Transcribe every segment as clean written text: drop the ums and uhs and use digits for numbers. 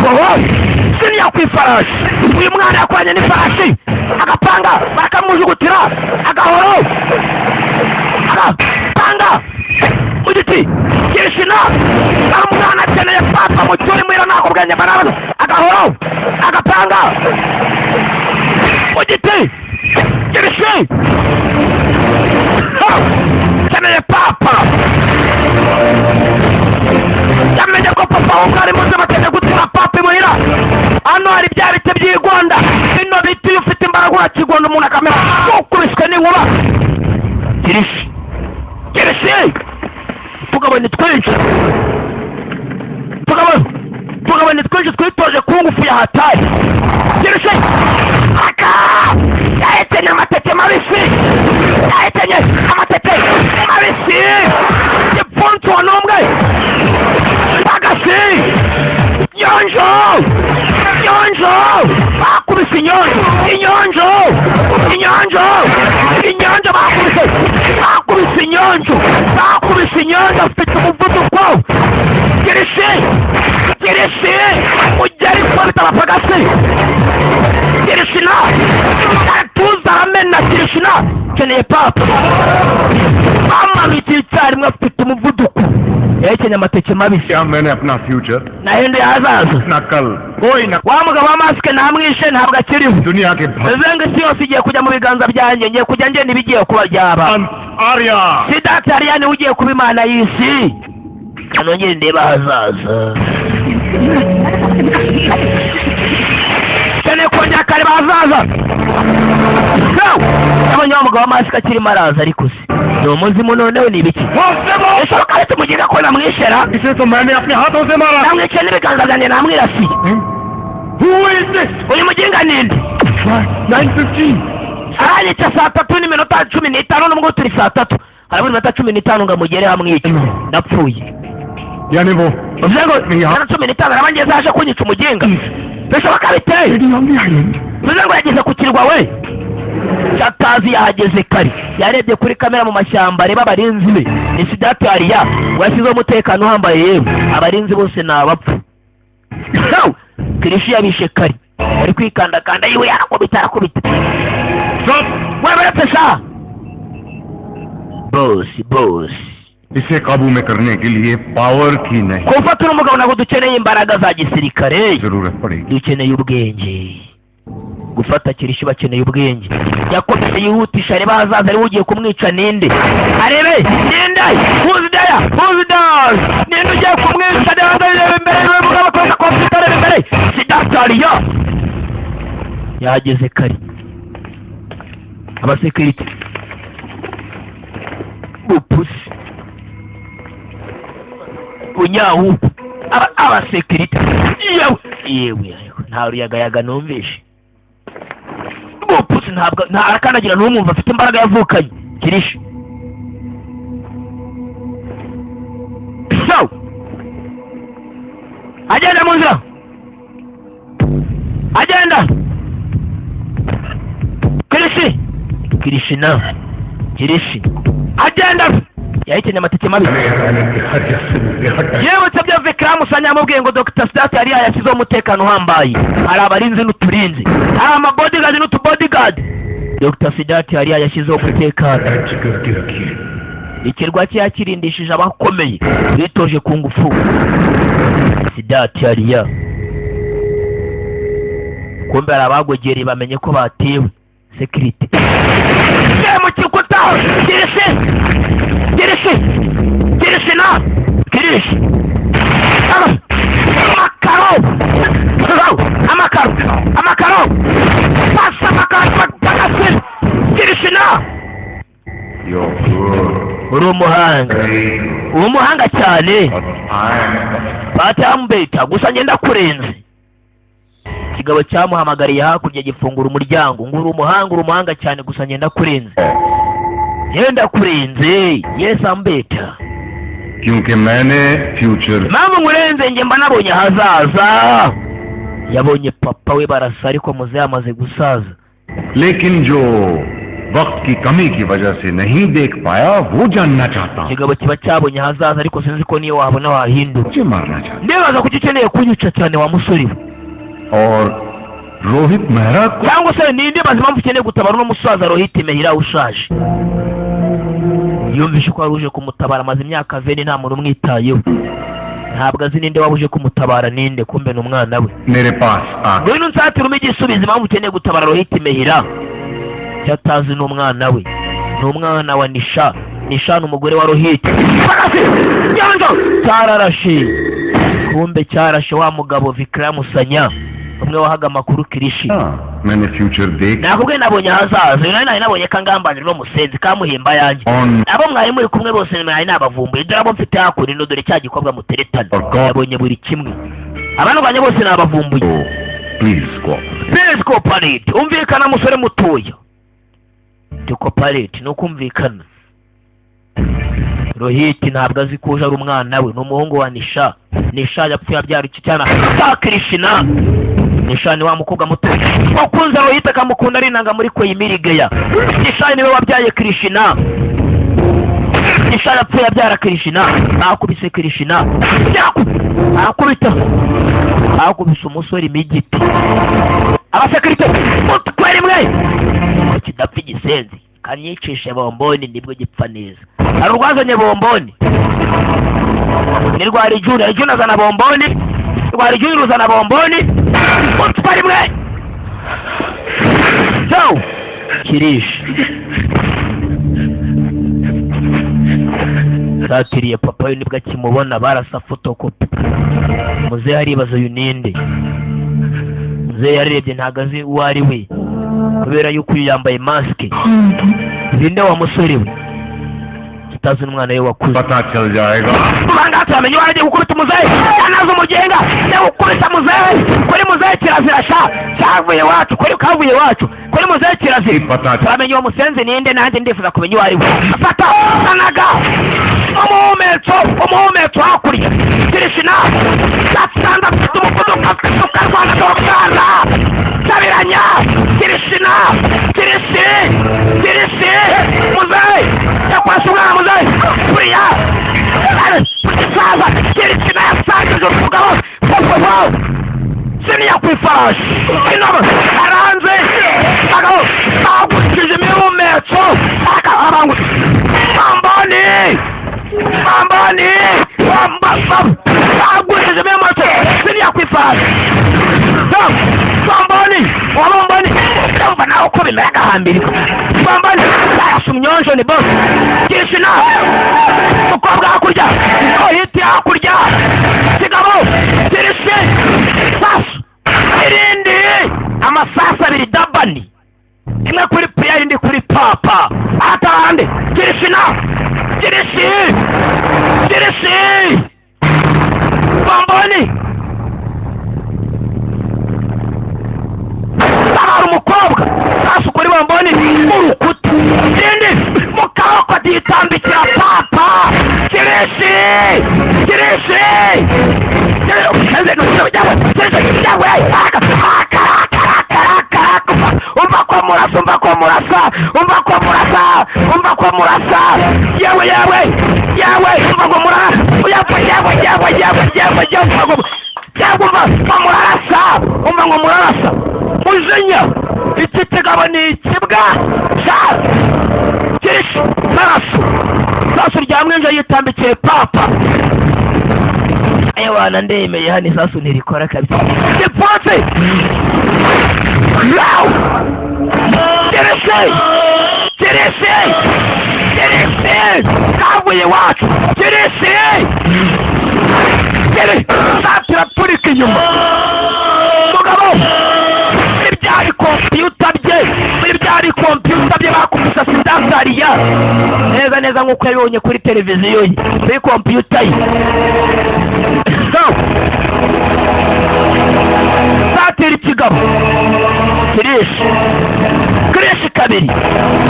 Nyakubahwa siniya ku ifarashi. Uyu mwana yakoranye n'ifarashi, agapanga bakamujugutira, agahoro, agapanga mu giti kirishina. Umwana akeneye papa mu cyuri muhira, ntabwo bwenge mbanabona. Agahoro, agapanga mu giti kirishi, akeneye papa. Yamenye ko papa w'umwe ari muzima, akeneye gutura papa imuhira. Hano hari bya biti by'igonda. Bino biti iyo ufite imbaraga urakigonda, umuntu akamera nk'ukubiswe n'inkuba. Kirishi, kirishi, tugabo ni twinshi, tugabo ni twinshi twitoje kungufu ya hatari. Kirishi aka yahekenye amateke mabisi, yahekenye amateke mabisi. Gipfunsi wa n'umwe bagasi nyonjo, nyonjo bakubise inyonjo, inyonjo, inyonjo, inyonjo bakubise, bakubise inyonjo, bakubise inyonjo. Afite umuvuduko Kirishi, Kirishi ugera ikubita abapagasi. Kirishina atuza aramena. Kirishina keneye papa, bamanukiye icyarimwe. Afite umuvuduko, yahekenye amateke mabisi. क्या मैंने अपना future Nahinduye ahazaza. ना कल कोई ना Wa mugabo wa masike namwishe, ntabwo akiriho. दुनिया के Bivuze ngo isi yose igiye kujya mu biganza byanjye, ngiye kujya ngenda ibigiye kuba byaba. भगवान Arya. Siddhartha hariya niwe ugiye kuba imana y'isi. Nongere ndebe ahazaza, nkeneye kongera akareba ahazaza. Yabonye wa mugabo wa masike akirimo araza, ariko se ni umuzimu? Noneho ni ibiki? Bishoboka ariko umuginga ko namwishera. इसे तो मैंने अपने हाथों से मारा। Namwicaye n'ibiganza byanjye, namwirasiye. Who is this? Uyu muginga ninde? 9:15. Aranyica saa 3:15, nubwo turi saa 3, harabura iminota 15 ngo amugere hamwice. Ndapfuye. यानी वो Bivuze ngo ijana 15 araba ngeze aje kunyica. Umuginga bishoboka biteye. On the island. Bivuze ngo yageze ku kirwa, we cyatazi yahageze kare. Yarebye kuri kamera mu mashyamba, areba abarinzi be. Ni Siddhartha hariya washyizeho umutekano uhambaye. Yewe, abarinzi bose ni abapfu. Kirishi yabishe kare, ari kwikandakanda yiwe, yarakubita, arakubita. Stop. Weberetse sha bosi, bosi. इसे काबू में करने के लिए पावर की नहीं Kufatira umugabo ntabwo dukeneye imbaraga za gisirikare. जरूरत पड़ेगी। Dukeneye ubwenge. Gufata Kirishi bakeneye ubwenge. Yakomeje yihutisha, areba ahazaza. Ariwe ugiye kumwica ninde? Arebe ninde? Who's there? Who's there? Ninde ugiye kumwica? Reba, reba imbere yiwe. Mugabo akoresha kompiyuta, areba imbere. Siddhartha yahageze kare. Abasekirite bupusi bunyahuku, abasekirite, yewe yewe, nta ruyagayaga numvishe. Bupusi ntabwo nta arakandagira ntumwumva, afite imbaraga yavukanye. Kirishi so agenda mu nzira, agenda. Kirishi, Kirishina, Kirishi agenda yahikenye amateke mabi. Yibutse byo Vikram Sanya yamubwiye ngo Dr Siddhartha yari yayashyizeho umutekano uhambaye, hari abarinzi n'uturinzi, hari amabodyguard n'utubodyguard. Dr Siddhartha yari yayashyizeho umutekano, ikirwa cye yakirindishije abakomeye bitoje ku ngufu. Siddhartha yariya kumbe hari abagogereye, bamenye ko batewe. Sekirite mu gikuta. Kirishi, Kirishi, Kirishi na Kirishi. Amakaro, amakaro, amakaro, pasa amakaro pagasi. Kirishi na You're good. Uri umuhanga, uri umuhanga cyane. But I'm Batambeta gusa ngenda kurenze. Ikigabo cyamuhamagariye hakurya gifungura umuryango ngo uri umuhanga, uri umuhanga cyane, gusa ngenda kurenze, ngenda kurenze. Yes, I'm better. क्योंकि मैंने future Impamvu nkurenze, njye mba nabonye ahazaza. Yabonye papa we barasa, ariko muze yamaze gusaza. लेकिन जो वक्त की कमी की वजह से नहीं देख पाया वो जानना चाहता हूँ। Ikigabo kiba cyabonye ahazaza, ariko sinzi ko niyo wabona wahindura. मुझे मारना चाहता Ndibaza kuki ukeneye kunyica cyane, wa musore we. और रोहित मेहरा को Cyangwa se nindibaza impamvu ukeneye gutabara uno musaza Rohit Mehra ushaje. Yumvishe ko wari uje kumutabara amaze imyaka 20 nta muntu umwitayeho, ntabwo azi ninde waba uje kumutabara ninde. Kumbe ni umwana we. मेरे पास आ Ngwino unsatire umpe igisubizo impamvu ukeneye gutabara Rohit Mehra. Icyo atazi ni umwana we, ni umwana wa Nisha. Nisha ni umugore wa Rohit. Farasi nyanja cyararashe. Kumbe cyarashe wa mugabo Vikram Sanya, umwe wahaga amakuru Kirishi. हाँ, मैंने future देख Nakubwiye, nabonye ahazaza. Uyu nawe nabonye kangambanira uno musenzi kamuhimba yanjye. On Abo mwari muri kumwe bose mwari nabavumbuye. Dore abo mfite hakuno, dore cya gikorwa muteretana. Yabonye buri kimwe, abanurwanya bose nabavumbuye. तो please cooperate. Please cooperate. Umvikana, musore mutoya, to cooperate ni ukumvikana. Rohit ntabwo azi ko uje ari umwana we, ni umuhungu wa Nisha. Nisha yapfuye abyara iki cyana cya Krishna. Nisha ni wa mukobwa muto wakunze Rohit, akamukunda arinanga muri Koyimirigeya. Nisha niwe wabyaye Krishna. Nisha yapfuye abyara Krishna. Bakubise Krishna, arakubita, bakubise umusore imigiti. Abasekirite mutwe rimwe ko kidapfa igisenzi kanyicishe bomboni nibwo gipfa neza. Hari urwazanye bomboni, ni rwa Rijuni. Rijuni azana bomboni, rwa Rijuni ruzana bomboni. Mutwe rimwe so kirishe satiriye papa we nibwo akimubona, barasa fotokopi. Muzehe aribaza uyu ninde. Muzehe yarebye ntabwo azi uwo ari we kubera yuko uyu yambaye masike. Ninde wa musore we tutazi n'umwana we wakuze? पता चल जाएगा। Kubanga turamenya uwo agiye gukubita umuzehe. Yanaze umugenga yo gukubita muzehe. Kuri muzehe kirazira sha, cyavuye iwacu, kuri kavuye iwacu, kuri muzehe kirazira. पता Turamenya uwo musenzi ninde, nanjye ndifuza kumenya uwo ari we. Fata kanaga umuhumetso, umuhumetso hakurya. Kirishina gatanga afite umuvuduko, afite ukarwana n'umwana sabiranya. Kirishina, kirishi, kirishi, muzehe yakwasa umwana, muzehe buriya gisaza. Kirishina yasangije umugabo siniya ku ifarashi inobo aranze bagabo bagurishije imihumetso bamboni bamboni bagurishije imihumetso siniya ku ifarashi bamboni wa bomboni. Ndumva nawe uko bimera agahambirwa bamboni yarasa umnyonjo ni boss. Kirishina umukobwa hakurya, ohiti hakurya, kigabo kirishi sasu irindi, amasasu abiri dabani, imwe kuri Priya, indi kuri papa atahande. Kirishina, kirishi, kirishi bomboni tabara umukobwa. Sasu kuri bomboni urukuta, irindi mu kaboko atitambikira papa. Kirishi, kirishi. Umva ko murasa, umva ko murasa, umva ko murasa, umva ko murasa, yewe yewe yewe, umva ko murasa, yewe yewe yewe yewe yewe yewe, umva ko yewe, umva ko murasa, umva ngo murarasa. Mujinya iki kigabo ni ikibwa sha kirishi maraso sasu rya mwinja yitambikiye papa. Ewana ndemeye hano isasu ntirikora kabisa. Gipfunsi yawu kirisi, kirisi, kirisi kavuye iwacu, kirisi kiri satiraturika inyuma. Mugabo muri byari kompiyuta bye, muri byari kompiyuta bye bakubise sidasariya neza neza nk'uko yabibonye kuri televiziyo ye, kuri kompiyuta ye. So satira ikigabo kirishi, kirishi kabiri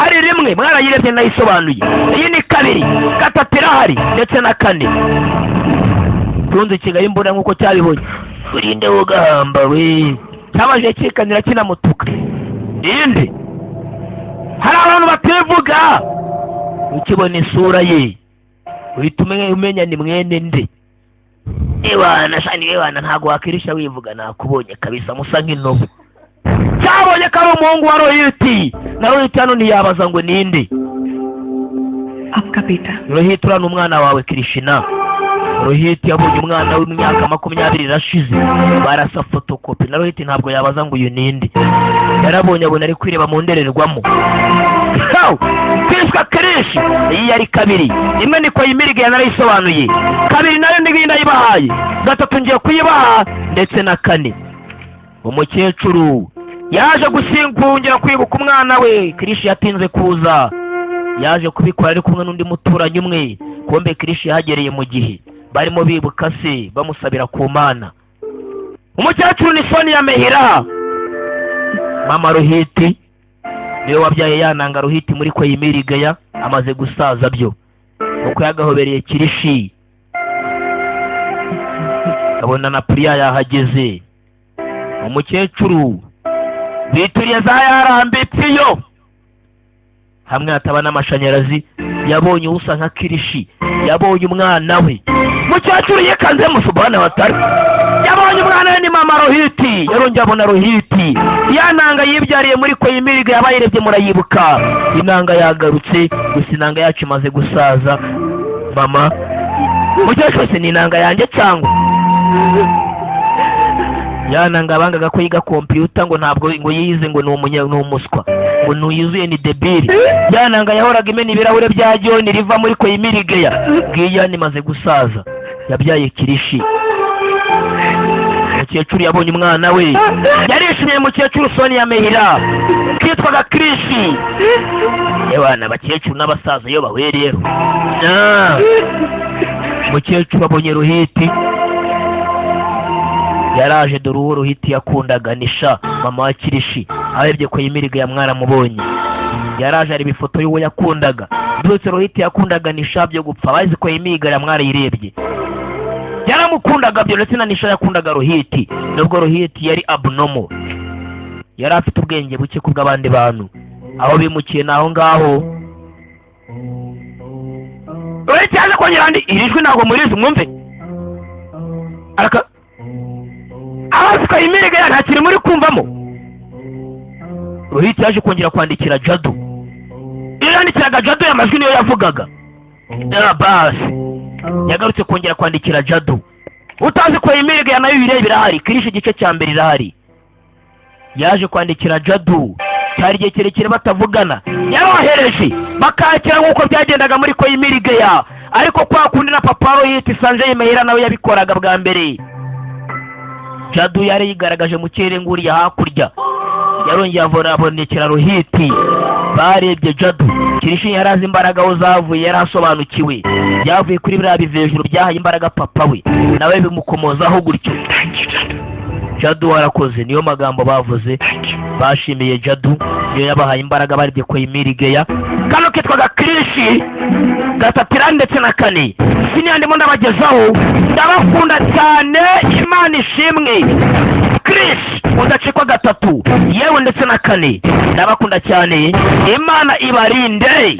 hari rimwe mwarayirebye nayisobanuye. Iyi ni kabiri, gatatu irahari ndetse na kane. Tunze ikigali imbunda nk'uko cyabibonye. Urinde wugahamba we, cyabaje cyikanira kinamutuka ninde. Hari abantu bativuga, ukibona isura ye uhita umenya ni mwene nde. Ewana shani, ewana, ntabwo wakirisha wivuga, nakubonye kabisa, musa nk'intobo. Cyabonye ko ari umuhungu wa Rohiti, na Rohiti hano ntiyabaza ngo ninde. आपका बेटा। Rohiti, uriya ni umwana wawe Kirishina. Rohiti yabonye umwana w'imyaka 20 irashize, barasa fotokopi. Na Rohiti ntabwo yabaza ngo uyu ninde. Yarabonye, abona ari kwireba mu ndorerwamo. Kwitwa Kirishi, iyi yari kabiri. Imwe niko yimirige narayisobanuye, kabiri nayo ngiyi ndayibahaye, gatatu ngiye kuyibaha, ndetse na kane. Umukecuru yaje gusimbungira kwibuka umwana we Kirishi yatinze kuza. Yaje kubikora ari kumwe n'undi muturanyi umwe. Kumbe Kirishi yahagereye mu gihe barimo bibuka se, bamusabira ku Mana. Umukecuru ni Sonia Mehira, mama Ruhiti, niwe wabyaye yananga Ruhiti muri Koyimirigaya. Amaze gusaza byo uko yagahobereye Kirishi, abona na Puriya yahageze. Umukecuru bituriye za yarambitse iyo hamwe hataba n'amashanyarazi. Yabonye usa nka Kirishi, yabonye umwana we. Mukecuru yikanze musubana watari, yabonye umwana we ni mama Rohiti. Yarongeye abona Rohiti, ya nanga yibyariye muri Koyimiriga. Yabayirebye murayibuka. Inanga yagarutse, gusa inanga yacu imaze gusaza. Mama mukecuru se, ni inanga yanjye cyangwa ya nanga bangaga ko yiga kompiyuta, ngo ntabwo ngo yize, ngo ni ni umuswa, ngo ntuyuzuye, ni débile? Ya nanga yahoraga imena ibirahure bya Joni riva muri Koyimirigeya, ngiyi imaze gusaza, yabyaye Kirishi. Umukecuru yabonye umwana we, yarishimiye. Umukecuru Sonia Mehira kitwaga Kirishi. Ewana, abakecuru n'abasaza iyo bahuye rero. Umukecuru abonye Ruhiti yaraje. Dore uwo Ruhiti yakundaga, Nisha, mama wa Kirishi. Arebye ko yimiriga ya mwaramubonye, yaraje areba ifoto y'uwo yakundaga. Byose Ruhiti yakundaga Nisha byo gupfa. Bazi ko yimiga ya mwarayirebye, yaramukundaga byo, ndetse na Nisha yakundaga Ruhiti, nubwo Ruhiti yari abnormal, yari afite ubwenge buke kubw'abandi bantu. Aho bimukiye ni aho ngaho. Ruhiti yaje kongera andi. Iri jwi ntabwo murizi, mwumve araka abazi ko imirige nta kintu muri kumvamo. Ruhiti yaje kongera kwandikira Jadu. Iyo yandikiraga Jadu, aya majwi niyo yavugaga. Ya basi, yagarutse kongera kwandikira Jadu. Utazi ko imirige nayo ibireba irahari, Kirishe igice cya mbere irahari. Yaje kwandikira Jadu, cyari igihe kirekire batavugana. Yarohereje bakakira nk'uko byagendaga muri Koyimirigeya, ariko kwa kundi na papa Rohit Sanjay Mehira nawe yabikoraga bwa mbere. Jadu yari yigaragaje mu kirere nguriya hakurya, yarongeye abonekera Rohiti. Barebye Jadu. Kirishi yari azi imbaraga aho zavuye, yari asobanukiwe byavuye kuri biriya biva hejuru byahaye imbaraga papa we, nawe bimukomozaho gutyo. Thank you, Jadu. Jadu warakoze, niyo magambo bavuze. Thank you. Bashimiye Jadu, niyo yabahaye imbaraga. Barebye Koyimirigeya, kano kitwaga Kirishi gatatu ndetse na kane. Siniya ndimo ndabagezaho, ndabakunda cyane, Imana ishimwe. Kirishi udacikwa gatatu yewe ndetse na kane, ndabakunda cyane, Imana ibarinde.